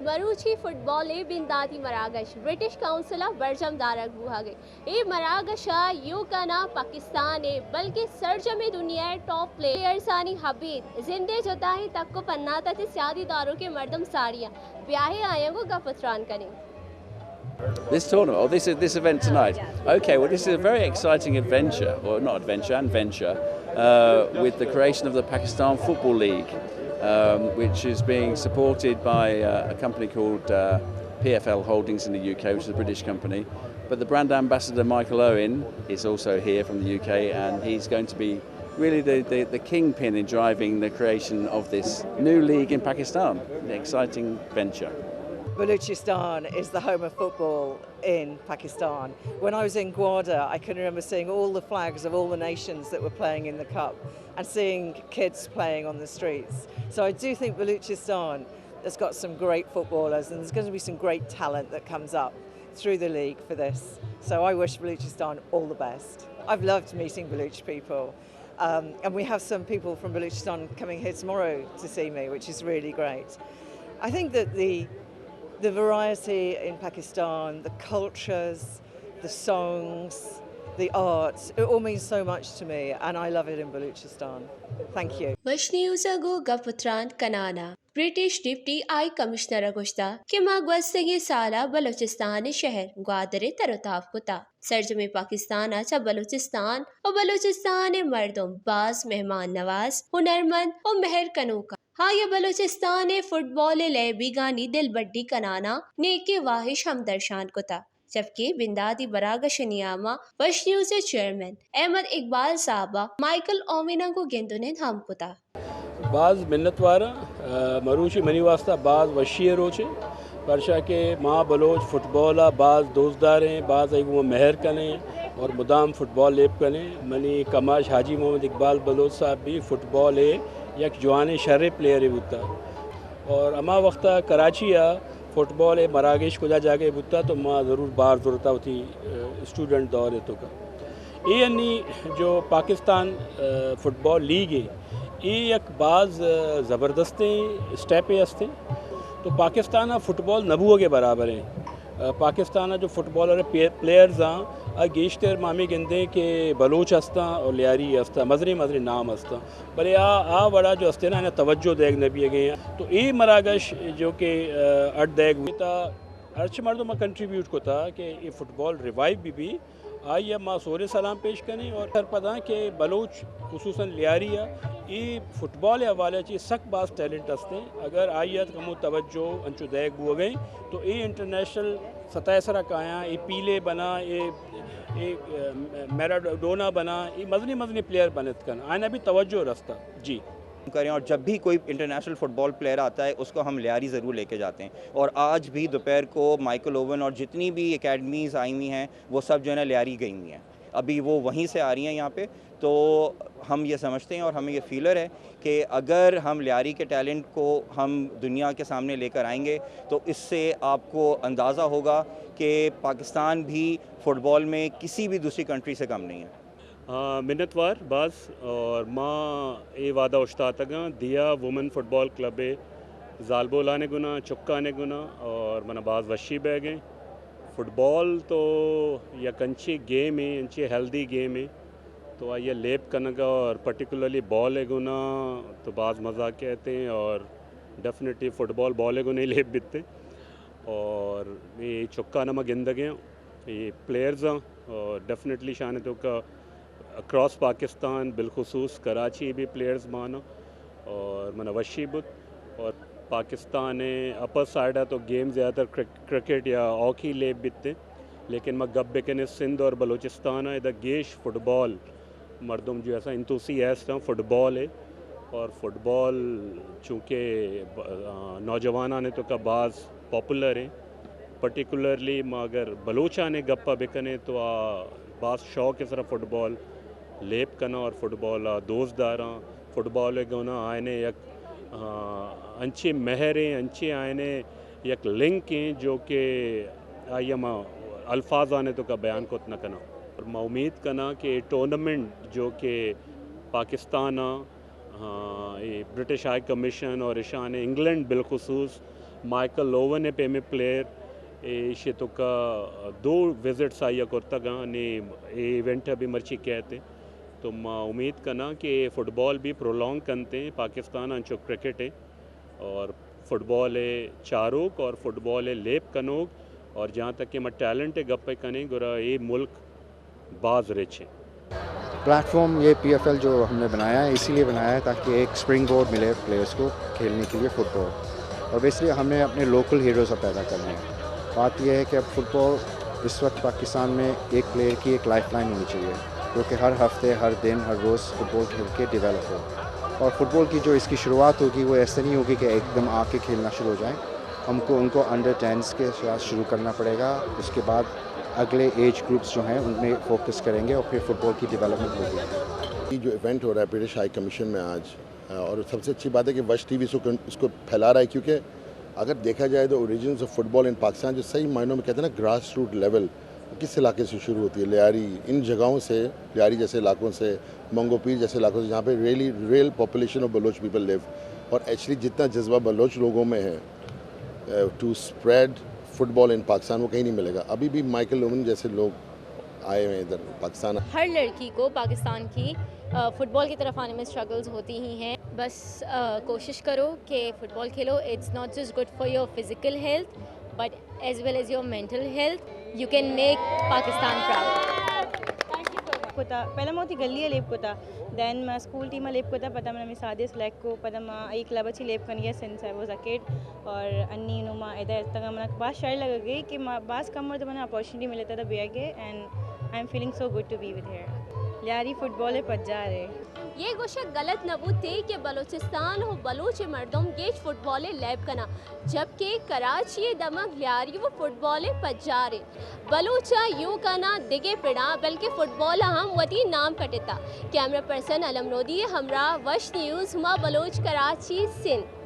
مروچی فٹبال ءِ بنداتی مراگش برٹش کونسل ءَ برجم دارگ بوھگ ءَ۔ اے مراگش ءَ ایوک ءَ ناں پاکستان ءِ بلکیں سرجمیں دنیا ءِ ٹاپ پلیئرز آنی ابید زند ءِ جتاھیں تک ءُ پنات ءَ چہ سیادی داروکیں مردم ساڑی اَنت۔ بیاھے آیاں گوں گپ ءُ تران کنیں۔ This tournament, oh, this is this event tonight. Okay, well, this is a very exciting adventure, or not adventure, and venture, uh, with the creation of the Pakistan Football League, um, which is being supported by uh, a company called uh, P F L Holdings in the U K, which is a British company. But the brand ambassador, Michael Owen, is also here from the U K, and he's going to be really the, the, the kingpin in driving the creation of this new league in Pakistan, an exciting venture. Baluchistan is the home of football in Pakistan. When I was in Gwadar, I can remember seeing all the flags of all the nations that were playing in the cup and seeing kids playing on the streets. So I do think Baluchistan has got some great footballers, and there's going to be some great talent that comes up through the league for this. So I wish Baluchistan all the best. I've loved meeting Baluch people. Um, and we have some people from Baluchistan coming here tomorrow to see me, which is really great. I think that the, the variety in Pakistan, the cultures, the songs, the arts, it all means so much to me, and I love it in Baluchistan. Thank you. وش نیوز ءَ گوں گپ ءُ تران کنان ءَ British deputy high commissioner ءَ گوشتگ کہ ما گوستگیں سال ءَ بلوچستان ءِ شہر گوادر ءَ تر ءُ تاب کتگ۔ سرجمیں پاکستان ءَ چہ بلوچستان ءُ بلوچستان ءِ مردم باز مہمان نواز، ہنرمند ءُ مہر کنوک اَنت۔ آئی ءَ بلوچستان ءِ فٹبال ءِ لیبیگانی دلبڈی کنان ءَ نیکیں واہش ہم درشان کتگ، جبکہ بنداتی مراگش ءِ نیام ءَ وش نیوز ءِ چیئرمین احمد اقبال صاحب ءَ مائیکل اوون ءَ گوں گند ءُ نند ہم کتگ۔ باز منتوار آں۔ آ، مروچی منی واسطہ باز وشی ءِ روچے، پرچا کہ ما بلوچ فٹبال ءَ باز دوست داریں، باز آئی گوں مہر کنیں اور مدام فٹبال لیب کنیں۔ منی کماش حاجی محمد اقبال بلوچ صاحب بھی فٹبال ءِ یک جوانیں شریں پلیئرے بوتا اور ہما وقت ءَ کراچی ءَ فٹبال ءِ مراگش کجا جاگہ بوتا تو ما ضرور بار زرتا وتی، آ، اسٹوڈنٹ دور ءِ توکا۔ اے انی جو پاکستان، آ، فٹبال لیگ ہے، اے یک باز، آ، زبردستیں اسٹیپے ہستیں۔ تو پاکستان ءَ فٹبال نہ بوگ ءِ برابر ہیں۔ آ، پاکستان ءَ جو فٹبالر پے-، پلیئرز آں، آ گیشتر ما ہمیں گندیں کہ بلوچ ہستاں اور لیاری ہستاں، مزنیں مزنیں نام ہستاں۔ بلے آ، آ وڑا جو ہستیں نا، انہیں توجہ دیگ نہ بیگیں۔ تو اے مراگش جو کہ، آ، اڈ دیگ ہوتا، ہرچ مردم کنٹریبیوٹ کتا کہ اے فٹبال ریوائیو بی بی۔ آئی ءَ ما سور سلام پیش کنیں اور سرپداں کہ بلوچ خصوصاً لیاری ءَ اے فٹبال ءِ حوالے چہ سک باز ٹیلنٹ ہستیں۔ اگر آئی ءَ کمو توجہ انچو دیگ بوگئیں تو اے انٹرنیشنل سطح ءِ سرا کایاں، اے پیلے بنا، اے، اے، اے میراڈونا بنا، اے مزنیں مزنیں پلیئر بنت کن۔ آئین ءَ بھی توجہ رستا۔ جی۔ کریں اور جب بھی کوئی انٹرنیشنل فٹبال پلیئر آتا ہے، اس کو ہم لیاری ضرور لے کے جاتے ہیں۔ اور آج بھی دوپہر کو مائیکل اوون اور جتنی بھی اکیڈمیز آئی ہوئی ہیں، وہ سب جو ہے نا لیاری گئی ہوئی ہیں، ابھی وہ وہیں سے آ رہی ہیں یہاں پہ۔ تو ہم یہ سمجھتے ہیں اور ہمیں یہ فیلر ہے کہ اگر ہم لیاری کے ٹیلنٹ کو ہم دنیا کے سامنے لے کر آئیں گے تو اس سے آپ کو اندازہ ہوگا کہ پاکستان بھی فٹبال میں کسی بھی دوسری کنٹری سے کم نہیں ہے۔ آ، منتوار باز، اور ما اے وعدہ اوشتاتگاں دیا وومن فٹبال کلب ءِ زالبولانے گنا، چکانے گنا، اور منا باز وشی بیگیں۔ فٹبال تو یک انچیں گیم ہے، انچیں ہیلدی گیم ہے، تو آئی ءَ لیب کنگا اور پرٹیکولرلی بال ءِ گنا تو باز مزہ کہتے ہیں، اور ڈیفینیٹلی فٹبال بال ءِ گنا ہی لیب بیتے۔ اور اے چکاں ما گندگیں، اے پلیئرز آں، اور ڈیفینیٹلی شان توکا اکراس پاکستان، بالخصوص کراچی بھی پلیئرز مانا، اور منا وشی بوت۔ اور پاکستان ءِ اپر سائیڈ ءَ تو گیم زیادہ تر کرک-، کرکٹ یا ہاکی لیب بیتے، لیکن ما گپ بکنیں سندھ اور بلوچستان ءَ، ادا گیش فٹبال مردم جو ایسا انتوسیاسٹ ہیں فٹبال ہے، اور فٹبال چونکہ ب-، آ، نوجوانان توکا باز پاپولر ہیں، پرٹیکولرلی ما اگر بلوچان گپا بکنیں تو آ باز شوق ءِ سرا فٹبال لیب کناں اور فٹبال ءَ دوست داراں۔ فٹبال ءِ گونا آئینے یک، آ، انچیں مہر ہیں، انچیں آئینے یک لنک ہیں جو کہ آئی ءَ ما الفاظ آنے توکا بیان کت نہ کناں۔ اور ما امید کناں کہ اے ٹورنامنٹ جو کہ پاکستان ءَ، آ، اے برٹش ہائی کمیشن اور ایشان انگلینڈ بالخصوص مائیکل اوون ءِ پیمیں پلیئر، ایشی توکا دو وزٹس آئی ءَ کرتگ آں، نی اے ایونٹ ءَ بھی مرچی کئیت۔ تو ما امید کناں کہ اے فٹبال بھی پرولانگ کنت ایں، پاکستان انچو کرکٹ ایں اور فٹبال ءِ چاروک اور فٹبال ءِ لیب کنوک، اور جہاں تک کہ ما ٹیلنٹ ءِ گپ ءَ کنیں، گڑا اے ملک باز رچ ایں۔ پلیٹ فارم یہ پی ایف ایل جو ہم نے بنایا ہے، اسی لیے بنایا ہے تاکہ ایک اسپرنگ بورڈ ملے پلیئرز کو کھیلنے کے لیے فٹ بال۔ اور بیسکلی ہمیں اپنے لوکل ہیروز اب پیدا کرنے ہیں۔ بات یہ ہے کہ اب فٹ بال اس وقت پاکستان میں ایک پلیئر کی ایک لائف لائن ہونی چاہیے، جو کہ ہر ہفتے، ہر دن، ہر روز فٹ بال کھیل کے ڈیولپ ہو۔ اور فٹ بال کی جو اس کی شروعات ہوگی، وہ ایسے نہیں ہوگی کہ ایک دم آ کے کھیلنا شروع ہو جائیں۔ ہم کو، ان کو انڈر ٹینز کے ساتھ شروع کرنا پڑے گا، اس کے بعد اگلے ایج گروپس جو ہیں ان میں فوکس کریں گے اور پھر فٹ بال کی ڈیولپمنٹ ہوگی۔ یہ جو ایونٹ ہو رہا ہے برٹش ہائی کمیشن میں آج، اور سب سے اچھی بات ہے کہ وش ٹی وی اس کو، اس کو پھیلا رہا ہے، کیونکہ اگر دیکھا جائے تو origins of fit ball in Pakistan, جو صحیح معنوں میں کہتے ہیں نا گراس روٹ لیول، کس علاقے سے شروع ہوتی ہے؟ لیاری، ان جگہوں سے، لیاری جیسے علاقوں سے، منگو پیر جیسے علاقوں سے، جہاں پہ really real population of Baloch people live, اور ایکچولی جتنا جذبہ بلوچ لوگوں میں ہے to spread football in Pakistan, وہ کہیں نہیں ملے گا۔ ابھی بھی مائیکل اوون جیسے لوگ آئے ہوئے ہیں ادھر پاکستان۔ ہر لڑکی کو پاکستان کی فٹ بال کی طرف آنے میں اسٹرگلز ہوتی ہی ہیں۔ بس کوشش کرو کہ فٹ بال کھیلو۔ It's not just good for your physical health but as well as your mental health. You can make Pakistan proud. کتا۔ پہلا ما وتی گلی ءَ لیب کتا، دین ما اسکول ٹیم ءَ لیب کتا، پدا من ہمے سعدیہ سلیکٹ کو، پدا ما اے کلب ءَ چی لیب کنگی سنس آئی واز ا کڈ، اور انی نوں ما ادا اتکگاں۔ منا باز شر لگگی کہ ما باز کم مردماں اپورچونیٹی ملتا تھا بیگ ءَ، and I am feeling so good to be with here. Lyari football ءِ پجار ءَ۔ یہ گوشگ غلط نہ بوت کہ بلوچستان و بلوچ مردم گیش فٹبال ءَ لیب کناں، جبکہ کراچی ءِ دمگ لیاری و فٹبال ءِ پجار انت۔ بلوچ ءَ یوکان ءَ دگہ پڑاں بلکہ فٹبال ءَ ہم وتی نام کٹتا۔ کیمرہ پرسن علم رودی ءِ ہمراہ وش نیوز، ہما بلوچ، کراچی، سندھ۔